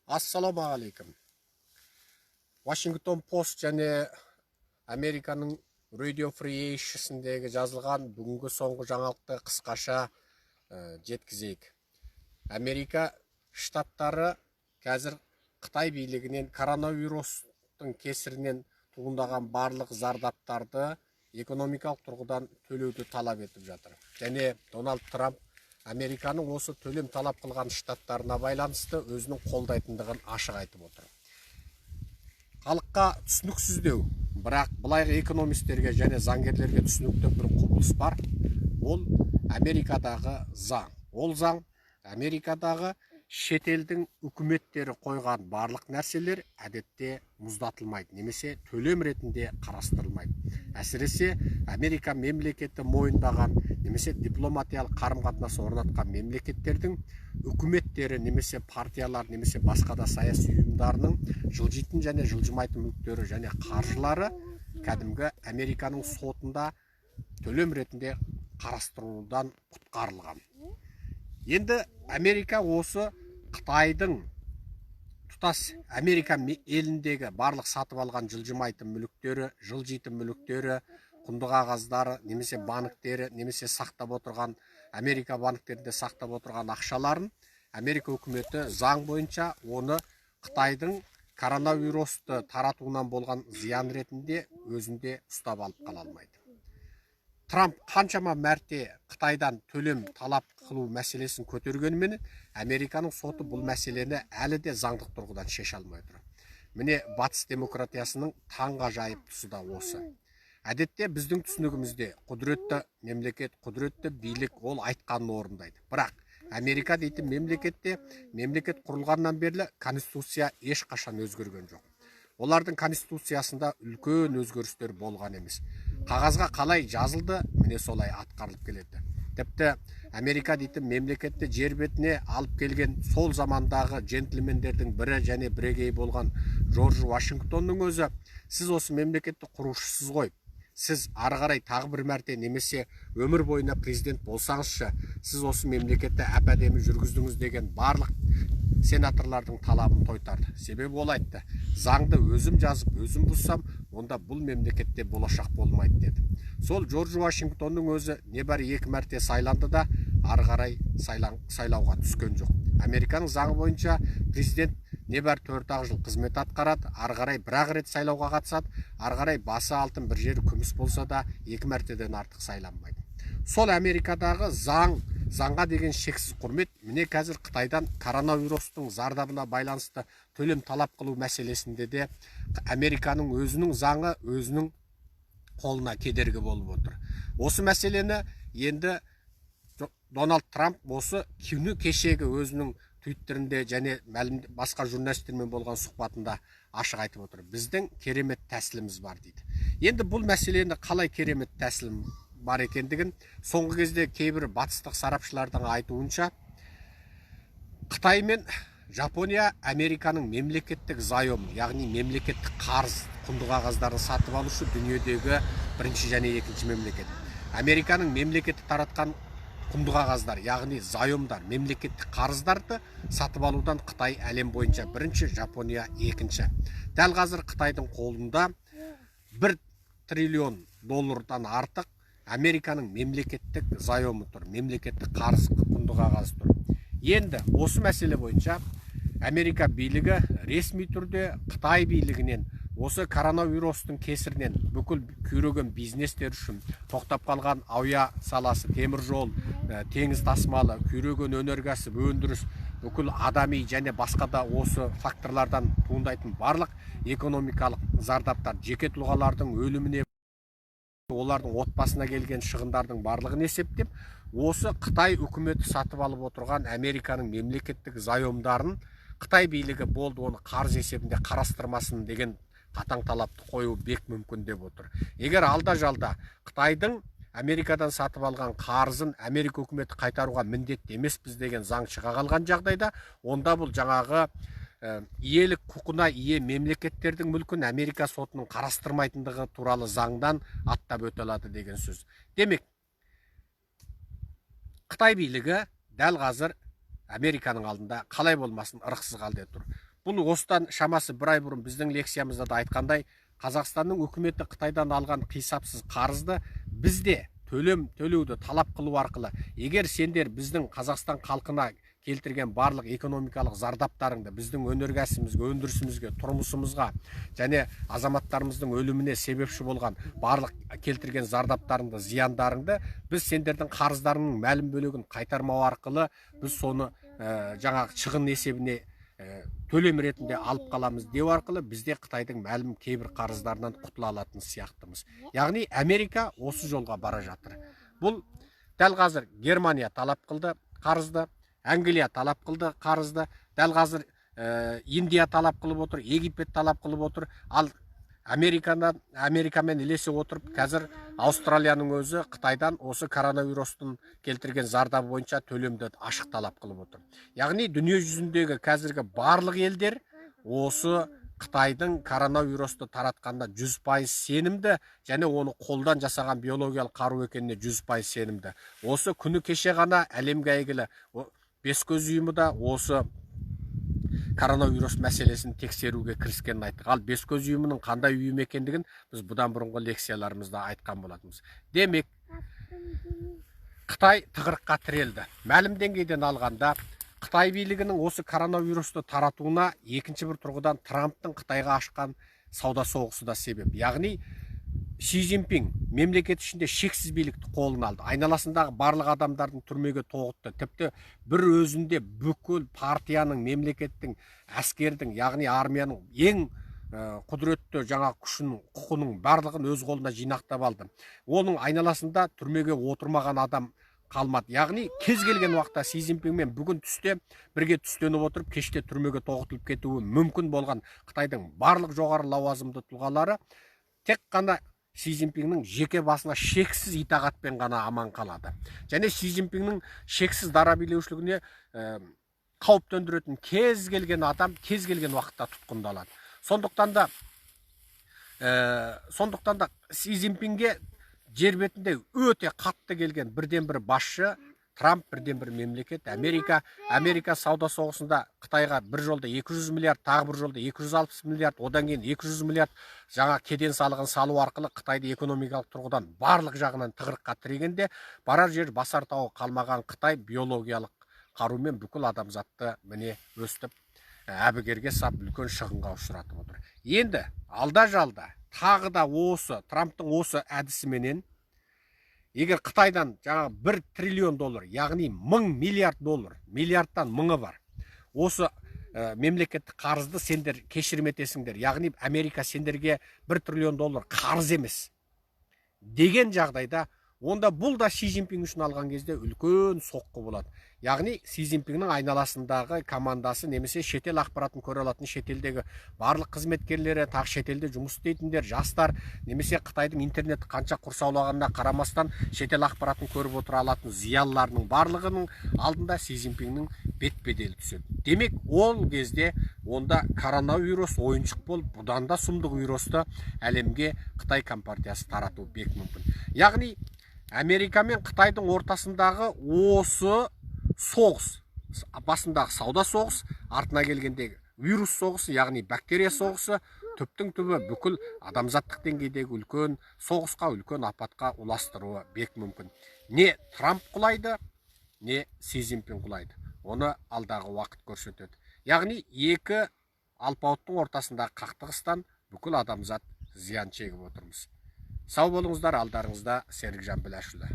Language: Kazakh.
Ассалаумағалейкум! Вашингтон Пост және Американың Radio Free Asia'сіндегі жазылған бүгінгі соңғы жаңалықты қысқаша жеткізейік. Америка штаттары қазір Қытай билігінен коронавирустың кесірінен туындаған барлық зардаптарды экономикалық тұрғыдан төлеуді талап етіп жатыр. Және Дональд Трамп Американың осы төлем талап қылған штаттарына байланысты өзінің қолдайтындығын ашық айтып отыр. Халыққа түсініксіздеу, бірақ былайғы экономистерге және заңгерлерге түсінікті бір құбылыс бар. Ол Америкадағы заң. Ол заң: Америкадағы шетелдің үкіметтері қойған барлық нәрселер әдетте мұздатылмайды немесе төлем ретінде қарастырылмайды. Әсіресе Америка мемлекеті мойындаған немесе дипломатиялық қарым қатынас орнатқан мемлекеттердің үкіметтері немесе партиялар немесе басқа да саяси ұйымдарының жылжитын және жылжымайтын мүліктері және қаржылары кәдімгі Американың сотында төлем ретінде қарастырудан құтқарылған. Енді Америка осы Қытайдың тұтас Америка еліндегі барлық сатып алған жылжымайтын мүліктері, жылжитын мүліктері, құнды қағаздары немесе банктері немесе сақтап отырған, Америка банктерінде сақтап отырған ақшаларын Америка үкіметі заң бойынша оны Қытайдың коронавирусты таратуынан болған зиян ретінде өзінде ұстап алып қала алмайды. Трамп қаншама мәрте Қытайдан төлем талап қылу мәселесін көтергенімен, Американың соты бұл мәселені әлі де заңдық тұрғыдан шеше алмай отыр. Міне, батыс демократиясының таңғажайып тұсы да осы. Әдетте біздің түсінігімізде құдіретті мемлекет, құдіретті билік ол айтқанын орындайды. Бірақ Америка дейтін мемлекетте мемлекет құрылғаннан бері конституция ешқашан өзгерген жоқ. Олардың конституциясында үлкен өзгерістер болған емес. Қағазға қалай жазылды, міне солай атқарылып келеді. Тіпті Америка дейтін мемлекетті жер бетіне алып келген сол замандағы джентльмендердің бірі және бірегей болған Джордж Вашингтонның өзі: «Сіз осы мемлекетті құрушысыз ғой, сіз ары қарай тағы бір мәрте немесе өмір бойына президент болсаңызшы, сіз осы мемлекетті әп әдемі жүргіздіңіз», – деген барлық сенаторлардың талабын тойтарды. Себебі ол айтты: «Заңды өзім жазып, өзім бұзсам, онда бұл мемлекетте болашақ болмайды», – деді. Сол Джордж Вашингтонның өзі небәрі екі мәрте сайланды да, ары қарай сайлауға түскен жоқ. Американың заңы бойынша президент небәрі 4-ақ жыл қызмет атқарады, ары қарай бір ақ рет сайлауға қатысады. Ары қарай басы алтын, бір жері күміс болса да, екі мәртеден артық сайланбайды. Сол Америкадағы заң, заңға деген шексіз құрмет міне қазір Қытайдан коронавирустың зардабына байланысты төлем талап қылу мәселесінде де Американың өзінің заңы өзінің қолына кедергі болып отыр. Осы мәселені енді Дональд Трамп осы күні кешегі өзінің твиттерінде және мәлім басқа журналистермен болған сұхбатында ашық айтып отыр: «Біздің керемет тәсіліміз бар», – дейді. Енді бұл мәселені қалай керемет тәсілім бар екендігін соңғы кезде кейбір батыстық сарапшылардың айтуынша, Қытай мен Жапония Американың мемлекеттік заем, яғни мемлекеттік қарыз құнды қағаздарын сатып алушы дүниедегі бірінші және екінші мемлекет. Американың мемлекеті таратқан құнды қағаздар, яғни заемдар, мемлекеттік қарыздарды сатып алудан Қытай әлем бойынша бірінші, Жапония екінші. Дәл қазір Қытайдың қолында 1 триллион доллардан артық Американың мемлекеттік заемы тұр, мемлекеттік қарыз құнды қағазы тұр. Енді осы мәселе бойынша Америка билігі ресми түрде Қытай билігінен осы коронавирустың кесірінен бүкіл күйреген бизнестер үшін, тоқтап қалған әуе саласы, темір жол, теңіз тасымалы, күйреген өнеркәсіп, өндіріс, бүкіл адами және басқа да осы факторлардан туындайтын барлық экономикалық зардаптар, жеке тұлғалардың өліміне, олардың отбасына келген шығындардың барлығын есептеп, осы Қытай үкіметі сатып алып отырған Американың мемлекеттік заемдарын Қытай билігі болды, оны қарыз есебінде қарастырмасын деген қатаң талапты қою бек мүмкін деп отыр. Егер алда жалда Қытайдың Америкадан сатып алған қарызын Америка үкіметі қайтаруға міндетті емеспіз деген заң шыға қалған жағдайда, онда бұл жаңағы иелік құқына ие мемлекеттердің мүлкін Америка сотының қарастырмайтындығы туралы заңдан аттап өте алады деген сөз. Демек, Қытай билігі дәл қазір Американың алдында қалай болмасын ырықсыз халде тұр. Бұл осыдан шамасы бір ай бұрын біздің лекциямызда да айтқандай, Қазақстанның үкіметі Қытайдан алған қисапсыз қарызды бізде төлем төлеуді талап қылу арқылы, егер сендер біздің Қазақстан халқына келтірген барлық экономикалық зардаптарыңды біздің өнеркәсібімізге, өндірісімізге, тұрмысымызға және азаматтарымыздың өліміне себепші болған барлық келтірген зардаптарыңды, зияндарыңды біз сендердің қарыздарыңның мәлім бөлігін қайтармау арқылы біз соны жаңағы шығын есебіне төлем ретінде алып қаламыз деу арқылы бізде Қытайдың мәлім кейбір қарыздарынан құтыла алатын сияқтымыз. Яғни Америка осы жолға бара жатыр. Бұл дәл қазір Германия талап қылды қарызды, Англия талап қылды қарызды, дәл қазір Индия талап қылып отыр, Египет талап қылып отыр. Ал Америкамен ілесе отырып, қазір Аустралияның өзі Қытайдан осы коронавирустың келтірген зардабы бойынша төлемді ашық талап қылып отыр. Яғни дүние жүзіндегі қазіргі барлық елдер осы Қытайдың коронавирусты таратқанда 100% сенімді және оны қолдан жасаған биологиялық қару екеніне 100% сенімді. Осы күні кеше ғана әлемге әйгілі Бес көз ұйымы да осы коронавирус мәселесін тексеруге кіріскенін айттық. Ал Бес көз ұйымының қандай ұйым екендігін біз бұдан бұрынғы лекцияларымызда айтқан болатынбыз. Демек, Қытай тығырыққа тірелді. Мәлім деңгейден алғанда, Қытай билігінің осы коронавирусты таратуына екінші бір тұрғыдан Трамптың Қытайға ашқан сауда соғысы да себеп. Яғни Си Цзиньпин мемлекет ішінде шексіз билікті қолына алды. Айналасындағы барлық адамдардың түрмеге тоғытты. Тіпті бір өзінде бүкіл партияның, мемлекеттің, әскердің, яғни армияның ең құдіретті жаңа күшінің, құқының барлығын өз қолына жинақтап алды. Оның айналасында түрмеге отырмаған адам қалмады. Яғни кез келген уақытта Си Цзиньпинмен бүгін түсте бірге түстеніп отырып, кеште түрмеге тоғытылып кетуі мүмкін болған Қытайдың барлық жоғары лауазымды тұлғалары тек қана Си Цзиньпиннің жеке басына шексіз итағатпен ғана аман қалады. Және Си Цзиньпиннің шексіз дара билеушілігіне қауіп төндіретін кез келген адам кез келген уақытта тұтқындалады. Сондықтан да Си Цзиньпинге жер бетінде өте қатты келген бірден бір басшы Трамп, бірден бір мемлекет Америка. Америка сауда соғысында Қытайға бір жолда 200 миллиард, тағы бір жолда 260 миллиард, одан кейін 200 миллиард жаңа кеден салығын салу арқылы Қытайды экономикалық тұрғыдан барлық жағынан тығырыққа тірегенде, барар жер басар тауы қалмаған Қытай биологиялық қарумен бүкіл адамзатты міне өстіп әбігерге сап үлкен шығынға ұшыратып отыр. Енді алда-жалда тағы да осы Трамптың осы әдісіменен егер Қытайдан жаңа 1 триллион доллар, яғни 1000 миллиард доллар, миллиардтан мыңы бар, осы мемлекеттік қарызды сендер кешірім етесіңдер, яғни Америка сендерге 1 триллион доллар қарыз емес деген жағдайда, онда бұл да Си Цзиньпин үшін алған кезде үлкен соққы болады. Яғни Си Цзиньпиннің айналасындағы командасы немесе шетел ақпаратын көре алатын шетелдегі барлық қызметкерлері, тағы шетелде жұмыс істейтіндер, жастар, немесе Қытайдың интернеті қанша құрсаулағанына қарамастан шетел ақпаратын көріп отыра алатын зиялыларының барлығының алдында Си Цзиньпиннің бет беделі түседі. Демек, ол кезде онда коронавирус ойыншық болып, бұдан да сұмдық вирусты әлемге Қытай компартиясы таратуы бек мүмкін. Яғни Америка мен Қытайдың ортасындағы осы соғыс, басындағы сауда соғыс, артына келгендегі вирус соғысы, яғни бактерия соғысы, түптің түбі бүкіл адамзаттық деңгейдегі үлкен соғысқа, үлкен апатқа ұластыруы бек мүмкін. Не Трамп құлайды, не Си Цзиньпин құлайды. Оны алдағы уақыт көрсетеді. Яғни екі алпауыттың ортасындағы қақтығыстан бүкіл адамзат зиян шегіп отырмыз. Сау болыңыздар, алдарыңызда Серікжан Біләшұлы.